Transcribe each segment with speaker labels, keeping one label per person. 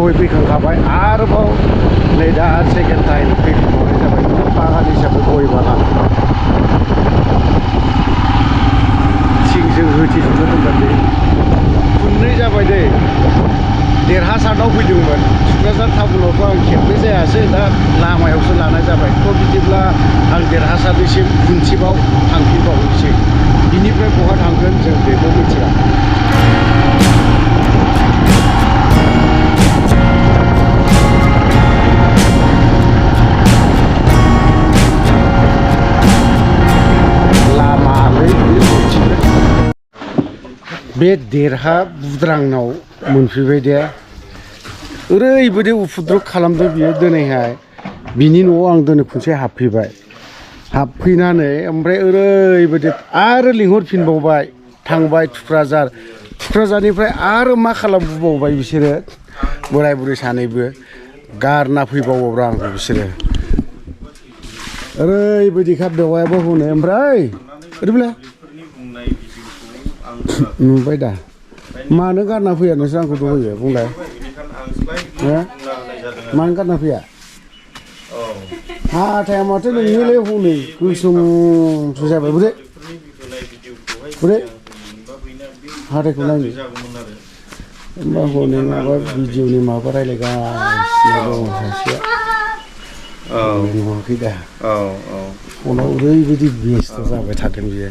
Speaker 1: दय फैखांखाबाय आरोबाव नै दा सेकेन्ड टाइम फैफिनबावनाय जाबाय बागान हिसाबै गय बागान थिंजों होथेजोबनो दोनबाय दे खननै जाबाय दे देरहासाराव फैदोंमोन थुक्राझार टाउनावथ' आं खेबनै जायासै दा लामायावसो लानाय जाबाय थ' बिदिब्ला आं देरहासारनिसिम खनसेबाव थांफिनबावनोसै बिनिफ्राय बहा थांगोन जों बेखौ मिथिया बे देरहा बुद्रांनाव मोनफैबाय दे ओरैबायदि उफुद्रुग खालामदों बियो दिनैहाय बिनि न'आव आं दिनै खनसे हाबफैबाय हाबफैनानै ओमफ्राय ओरैबायदि आरो लिंहरफिनबावबाय थांबाय थुक्राझारनिफ्राय आरो मा खालामबावबाय बिसोरो बोराय बुरै सानैबो गारना फैबावोब्रा आंखौ बिसोरो ओरैबायदिखा बेवायाबो हनै ओमफ्राय ओरैब्ला नुबाय दा मानो गारना फैया नोंसोर आंखौ दहयो बुंलाय मानो गारना फैया हाथाया माथो नोंनिलाय हनै गोसोमसो जाबाय बुरे हाथायखौ नायनो होमबा हनै माबा भिडिअनि माबा रायज्लायगासिनो दङ सासेया नुवाखै दा फनाव ओरैबायदि बेस्थ' जाबाय थादों बियो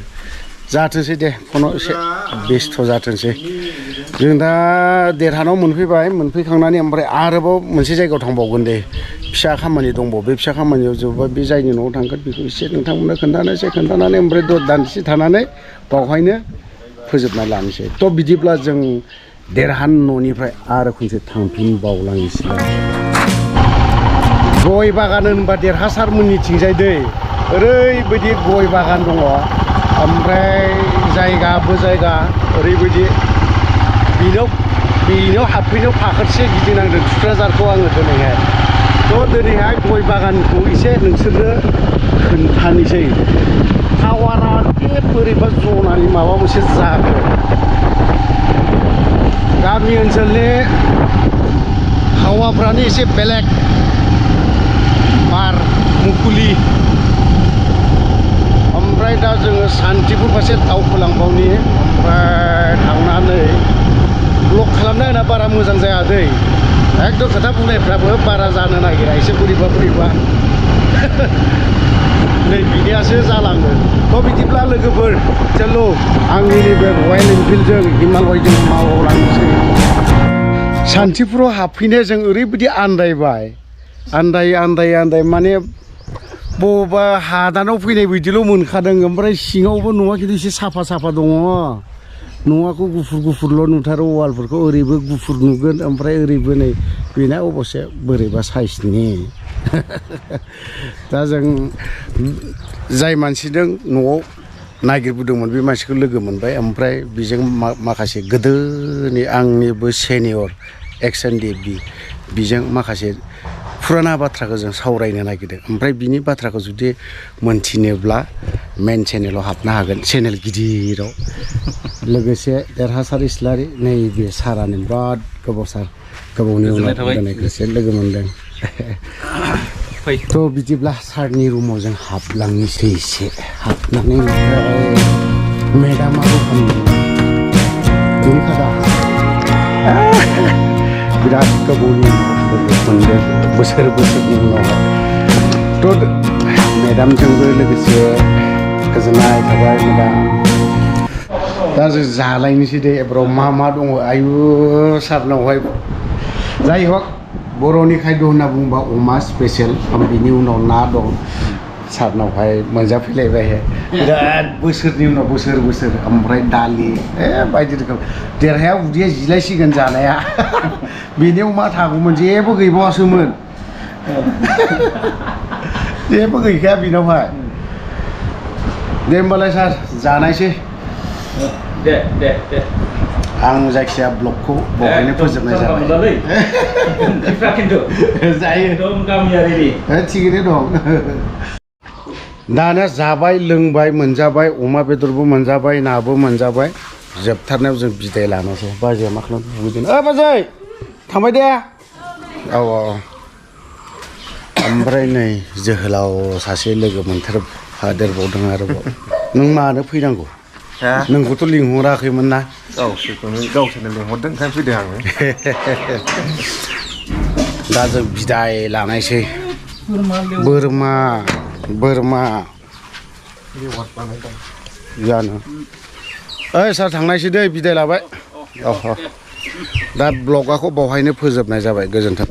Speaker 1: जाथोंसै दे फनाव एसे बेस्थ' जाथोंसै जों दा देरहानाव मोनफैखांनानै ओमफ्राय आरोबाव मोनसे जायगायाव थांबावगोन दे फिसा खामानि दंबावो बे फिसा खामानियाव जोबोबा बे जायनि न'आव थांगोन बेखौ एसे नोंथांमोननो खोन्थानानै ओमफ्राय दान्दिसे थानानै बावहायनो फोजोबना लानोसै थ' बिदिब्ला जों देरहान न'निफ्राय आरो खनसे थांफिनबावलांनोसै गय बागान होनबा देरहासारमोननिथिंजाय दै ओरैबायदि गय बागान दङ ओमफ्राय जायगाबो जायगा ओरैबायदि बेनाव हाबफैनायाव फाखोरसे गिदिंनांदों थुक्राझारखौ आङो दिनैहाय थ' दिनैहाय गय बागानखौ एसे नोंसोरनो खोन्थानोसै टावारा बे बोरैबा जनानै माबा मोनसे जागोन गामि ओनसोलनि हावाफ्रानो एसे बेलेग बार मुकुलि ओमफ्राय दा जोङो सान्तिपुर फारसे दावखोलांबावनि ओमफ्राय थांनानै ब्लक खालामनो होना बारा मोजां जाया दै एकदम खोथा बुंनायफ्राबो बारा जानो नागिरा एसे बोरैबा नै बिनियासो जालाङो थ' बिदिब्ला लोगोफोर चलो आंनि नैबे रयेल एनफिल्डजों हिमालयजों मावलांनोसै सान्तिपुराव हाबफैनो जों ओरैबायदि आन्दाय माने बबेबा हादानाव फैनाय बायदिल' मोनखादों ओमफ्राय सिङावबो न'आ खिन्थु एसे साफा दङ न'आखौ गुफुरल' नुथारो वालफोरखौ ओरैबो गुफुर नुगोन ओमफ्राय ओरैबो नै बेना अबस्से बोरैबा साइसनि दा जों जाय मानसिजों न'आव नागिरबोदोंमोन बे मानसिखौ लोगो मोनबाय ओमफ्राय बेजों माखासे गोदोनि आंनिबो सेनियर एक्स एन डि बिजों माखासे फुराना बाथ्राखौ जों सावरायनो नागिरदों ओमफ्राय बिनि बाथ्राखौ जुदि मोनथिनोब्ला मेन चेनेलाव हाबनो हागोन चेनेल गिदिराव लोगोसे देरहासार इस्लारि नैबे सारानो बिराद गोबावनि उनाव दिनै खेबसे लोगो मोनदों थ' बिदिब्ला सारनि रुमाव जों हाबलांनोसै एसे हाबनानै ओमफ्राय मेडामाबो बुंखादा बिराद गोबावनि लोगो मोनदों बोसोरनि उनावहाय थ' मेडामजोंबो लोगोसे गोजोननाय थाबाय मेडाम दा जों जालायनोसै दे एबाराव मा दङ आयु सारनावहाय जाय हक बर'नि खायद' होनना बुङोबा अमा स्पेसियेल बिनि उनाव ना दं सारनावहाय मोनजाफैलायबाय बिराद बोसोरनि उनाव बोसोर ओमफ्राय दालि बायदि रोखोम देरहाया उदैया जिलायसिगोन जानाया बेनियाव मा थागौमोन जेबो गैबावासोमोन जेबो गैखाया बेनावहाय दे होमबालाय सार जानायसै दे आं जायखिया ब्लगखौ बहायनो फोजोबनाय जाबाय जायो गामियारिनि थिगैनो दं दाना जाबाय लोंबाय मोनजाबाय अमा बेदरबो मोनजाबाय नाबो मोनजाबाय जोबथारनायाव जों बिदाय लानोसै बाजैया मा खालामदों बाजै थांबाय दे औ औ ओमफ्राय नै जोहोलाव सासे लोगो मोनदेरबावदों आरोबाव नों मानो फैनांगौ नोंखौथ' लिंहराखैमोन ना
Speaker 2: गावसोरनो लिंहरदों ओंखायनो फैदों आङो
Speaker 1: दा जों बिदाय लानायसै बोरमा जानो ओइ सार थांनायसै दै बिदाय लाबाय औ दा ब्लगाखौ बावहायनो फोजोबनाय जाबाय गोजोन्थों